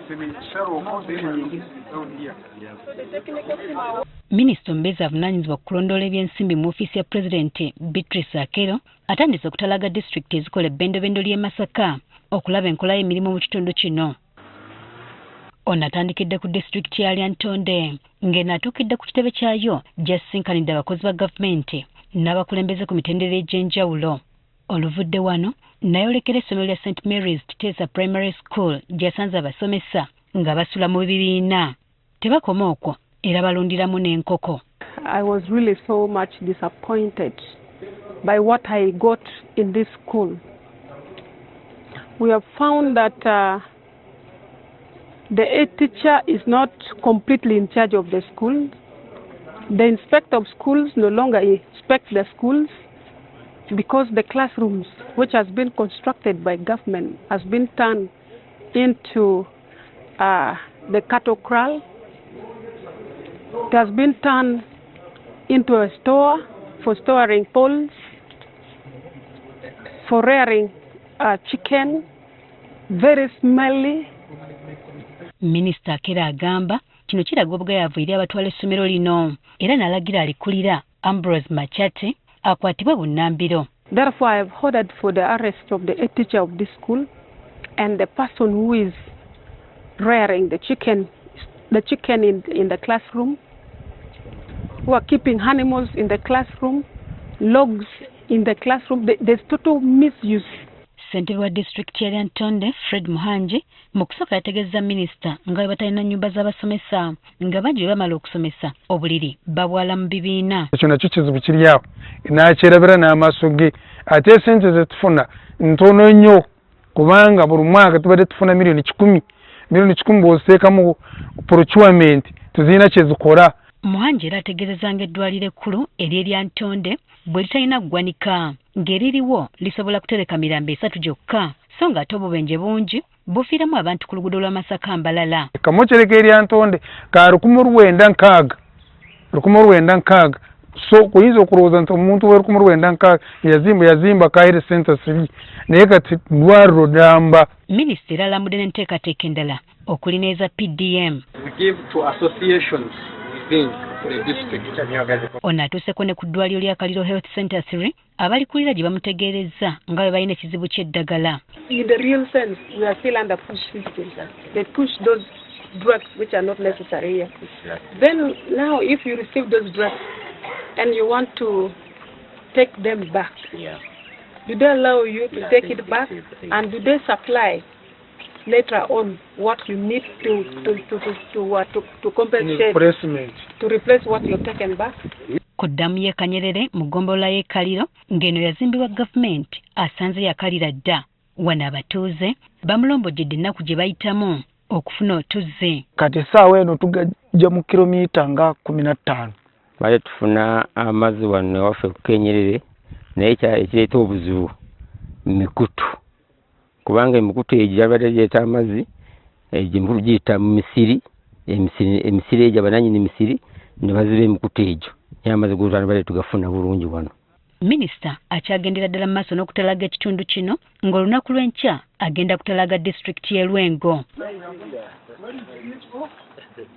Semi shallow, then you down here. Minisita omubeezi avunaanyizibwa ku kulondoola ebyensimbi mu ofiisi ya Pulezidenti, Beatrice Akello, atandise okutalaga disitulikiti ezikola ebbendobendo ly'e Masaka okulaba enkola y'emirimu mu kitundu kino. Ono atandikidde ku disitulikiti ya Lyantonde, ng'eno atuukidde ku kitebe kyayo gy'asisinkanidde abakozi ba gavumenti n'abakulembeze ku mitendera egy'enjawulo. Oluvudde wano n'ayolekera essomero lya St Mary's Kiteesa Primary School gy'asanze abasomesa nga basula mu bibiina. Tebakoma okwo, era balundiramu n'enkoko. I was really so much disappointed by what I got in this school. We have found that the head teacher is not completely in charge of the school. The inspector of schools no longer inspect the schools because the classrooms, which has been constructed by government, has been turned into the cattle kraal. It has been turned into a store for storing poles, for rearing chicken, very smelly. Minisita Akello agamba kino kiraga obugayaavu eri abatwala essomero lino, era n'alagira alikulira Ambrose Machate akwatibwe bunnambiro. Therefore, I have ordered for the arrest of the head teacher of this school and the person who is rearing the chicken in the classroom, who are keeping animals in the classroom, logs in the classroom. There's total misuse. Ssentebe wa disitulikiti ya Lyantonde, Fred Muhangi, mu kusooka yategeeza minisita nga bwe batalina nnyumba z'abasomesa, nga bangi bwe bamala okusomesa obuliri babwala mu bibiina. Ekyo nakyo kizibu kiri awo, nakyerabira n'amaaso ge. Ate esente zetufuna ntono nnyo, kubanga buli mwaka tubadde tufuna miliyoni 100. Miliyoni 100 bw'oziteekamu procurement, tezirina kyezikola. Muhangi era ategeezezza ng'eddwaliro ekkulu ery'e Lyantonde bwe litalina ggwanika, ng'eririwo lisobola kutereka mirambo esatu gyokka, so ng'ate obubenje bungi bufiiramu abantu ku luguudo lwa Masaka Mbalala. Kamochere k'e Lyantonde ka 1960, 1960. So kuyinza okulowooza nti omuntu we 1960 yazimba ka health center 3, naye kati ddwaliro ddamba. Minisita era alambudde n'enteekateeka endala okuli n'eza PDM. We give to associations within the district. Ono atuuseko ne ku ddwaliro lya Kaliro Health Center 3, abalikulira gye bamutegeerezza nga bwe balina ekizibu ky'eddagala. In the real sense, we are still under push system. They push those drugs which are not necessary here. Then now, if you receive those drugs and you want to take them back, do they allow you to take it back? And do they supply later on what you need to compensate, replacement, to replace what you've taken back? Ku ddamu y'e Kanyerere mu ggombolola y'e Kaliro, ng'eno yazimbibwa gavumenti, asanze yakalira dda. Wano abatuuze bamulombojjedde ennaku gye bayitamu okufuna otuzzi. Kati essaawa eno tugajja mu kilomita nga 15. Bale tufuna amazzi wano ewaffe ku Kenyerere, naye ekireeta obuzibu mikutu, kubanga emikutu egyo gyabadde gireeta amazzi, egyo emikutu giyita mu misiri, emisiri egyo abananyini misiri ne baziba emikutu egyo, naye amazzi gotandibadde tugafuna bulungi wano. Minisita akyagendera ddala mu maaso n'okutalaga ekitundu kino, ng'olunaku lw'enkya agenda kutalaga disitulikiti y'e Lwengo.